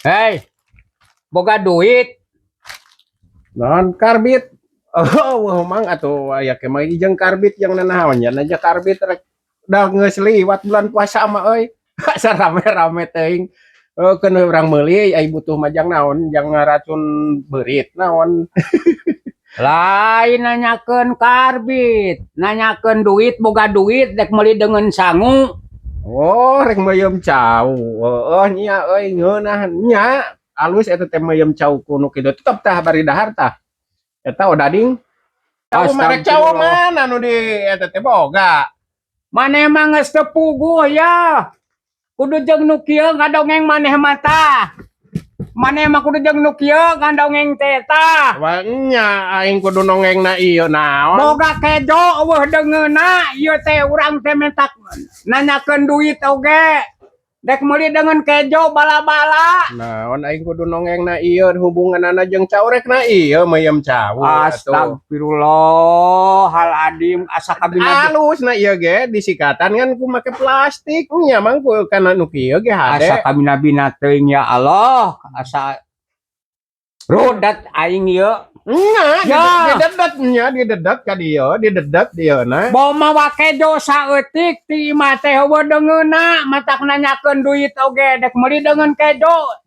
Hei, boga duit? Naon, karbit? Oh, wah, Mang, atuh aya ke mah jeung karbit yang nanaon nya aja karbit rek da geus liwat bulan puasa mah euy. Asa rame-rame teuing. Oh, keun urang meuli ai butuh mah jang naon, jang ngaracun beurit naon? Lain nanyakeun karbit, nanyakeun duit, boga duit dek meuli deungeun sangu. Oh, rek meuyeum cau. Oh, nya euy, ngeunah nya. Alus eta teh meuyeum cau ku nu kitu tetep tah bari dahar tah. Eta odading. Cau mah rek cau mana nu di eta teh boga? Maneh mah geus teu puguh ya. Kudu jeung nu kieu ngadongeng maneh mah tah. Maneh mah kudu jeung nu kieu ngadongeng teh tah. Wah, nya aing kudu nongengna ieu naon? Boga kejo euweuh deungeunna ieu teh, urang teh mentak nanyakeun duit oge. Dek meuli deungeun kejo bala-bala. Naon aing kudu nongengna ieu, hubunganana jeung cau rek na ieu meuyeum cau atuh? Astagfirullahaladzim, asa kabina Alus na ieu ge disikatan kan ku make plastik nya, Mang, ku kana nu kieu ge hade. Asa kabina-bina teuing, ya Allah, asa rudet aing ieu. Nya, Ya. didedet nya, didedet ka dieu, didedet dieu na. Bawa mawa kejo saeutik ti imah teh euweuh deungeunna, matak nanyakeun duit oge dek meuli deungeun kejo.